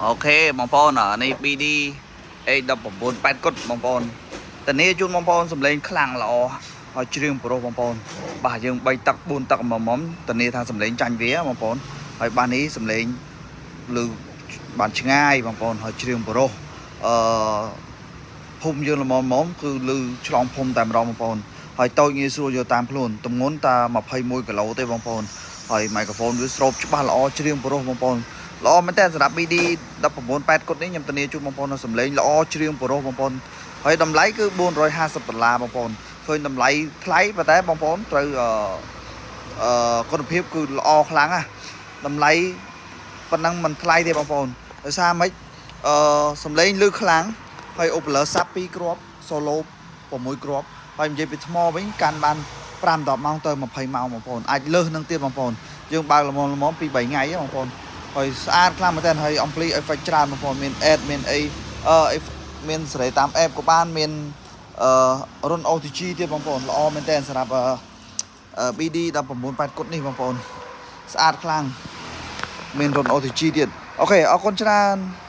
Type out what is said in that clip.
OK បងប្អូនអានេះ BD A19 8គុតបងប្អូនតានីជូនបងប្អូនសំឡេងខ្លាំងល្អហើយច្រៀងប្រុសបងប្អូនបាទយើង3ទឹក4ទឹកមុំមុំតានីថាសំឡេងចាញ់វាបងប្អូនហើយបាទនេះសំឡេងឮបានឆ្ងាយបងប្អូនហើយច្រៀងប្រុសអឺភូមិយើងល្មមមុំគឺឮឆ្លងភូមិតែម្ដងបងប្អូនហើយតូចងាយស្រួលយកតាមខ្លួនទម្ងន់តា21គីឡូទេបងប្អូនហើយមីក្រូហ្វូនវាស្រូបច្បាស់ល្អច្រៀងប្រុសបងប្អូន ល្អមែនតើសម្រាប់ BD 19 8គុតនេះខ្ញុំធានាជូនបងប្អូននៅសំឡេងល្អច្រៀងប្រុសបងប្អូនហើយតម្លៃគឺ450ដុល្លារបងប្អូនឃើញតម្លៃថ្លៃប៉ុន្តែបងប្អូនត្រូវអឺអឺគុណភាពគឺល្អខ្លាំងណាស់តម្លៃប៉ុណ្ណឹងមិនថ្លៃទេបងប្អូនដោយសារម៉េចអឺសំឡេងលឺខ្លាំងហើយ អូបឡឺ sub 2គ្រាប់ solo 6គ្រាប់ហើយនិយាយពីថ្មវិញកាន់បាន5 10ម៉ោងទៅ20ម៉ោងបងប្អូនអាចលើសនឹងទៀតបងប្អូនយើងបើកល្មមល្មមពី3ថ្ងៃហ៎បងប្អូន ហើយស្អាតខ្លាំងមែនទែនហើយ ampli effect ច្រើនបងប្អូនមាន add មានអីអឺមានសេរីតាម app ក៏បានមានអឺរុន OTG ទៀតបងប្អូនល្អមែនទែនសម្រាប់អឺ BD 19 8គុតនេះបងប្អូនស្អាតខ្លាំងមានរុន OTG ទៀត OK អរគុណច្រើន។